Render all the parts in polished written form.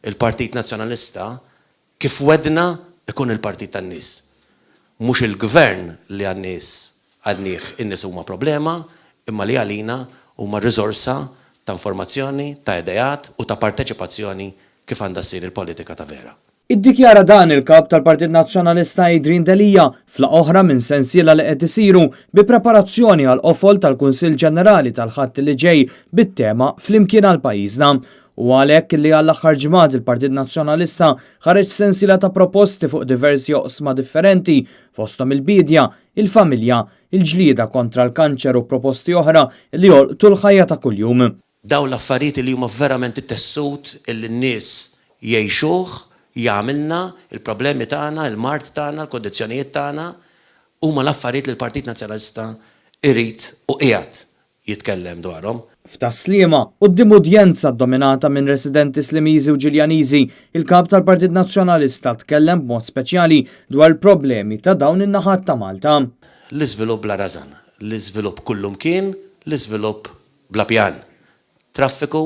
Il-Partit Nazzjonalista kif wegħdna ikun il-partit tan-nies. Mhux il-Gvern li għan-nies għalih in-nies huma problema imma li għalina huma riżorsa ta' informazzjoni, ta' ideat u ta' parteċipazzjoni kif għandha ssir il-politika ta' vera. Iddikjara dan il-Kap tal-Partit Nazzjonalista Adrian Delia f'laqgħa oħra minn sensiela li qed isiru bi preparazzjoni għall-qofol tal-Kunsill Ġenerali tal-Ħadd li ġej bit-tema Flimkien għal Pajjiżna. U għalhekk li għall-aħħar ġimgħat il-Partit Nazzjonalista ħareġ sensiela ta' proposti fuq diversi oqsma differenti fosthom il-bidja, il-familja, il-ġlieda kontra l-kanċer u proposti oħra li jolqtu l-ħajja ta' kuljum. Dawn l-affarijiet li huma verament it-tessut illi n-nies jgħixuh, jagħmilna il-problemi tagħna, il-mard tagħna, l-kondizzjonijiet tagħna, huma l-affarijiet li l-Partit Nazzjonalista irid u qiegħed jitkellem dwarhom. F'Tas-Sliema, quddiem udjenza ddominata minn residenti Slimiżi u Ġiljaniżi, il-Kap tal-Partit Nazzjonalista tkellem b'mod speċjali dwar il-problemi ta' dawn in-naħat ta' Malta. L-iżvilupp bla rażan, l-iżvilupp kullumkien, l-iżvilupp bla pjan. Traffiku,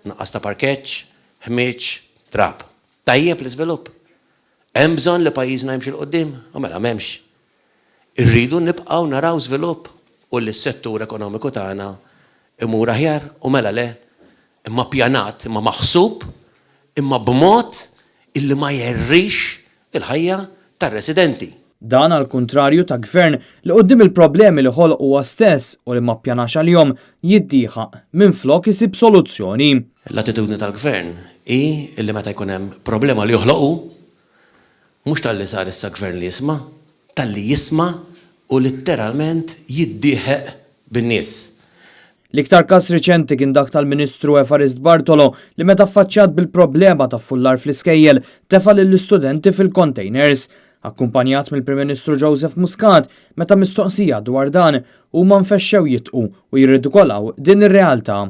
nuqqas ta' parkeġġ, ħmieġ, trab. Tajjeb l-iżvilupp? Hemm bżonn li pajjiżna jimxi 'l quddiem? U mela m'hemmx. Irridu nibqgħu naraw żvilupp u li s-settur ekonomiku tagħna imur aħjar u mela le, imma ppjanat, imma maħsub, imma b'mod illi ma jgħerrix il-ħajja tar-residenti. Dan għall-kuntrarju ta' Gvern li quddiem il-problemi li ħoloq huwa stess u li ma ppjanax għalihom jiddieħaq minflok isib soluzzjoni. L-attitudni tal-Gvern hi illi meta jkun hemm problema li joħloq hu, mhux talli sar issa Gvern li jisma', talli jisma' u litteralment jiddieħeq bin-nies. L-iktar każ riċenti kien dak tal-Ministru Evarist Bartolo li meta affaċċjat bil-problema ta' fullar fl-iskejjel tefa' lill-istudenti fil-containers. Akkumpanjat mill-Prim Ministru Joseph Muscat, meta mistoqsija dwar dan, huma nfexxew jidħku u jirridikolaw din ir-realtà.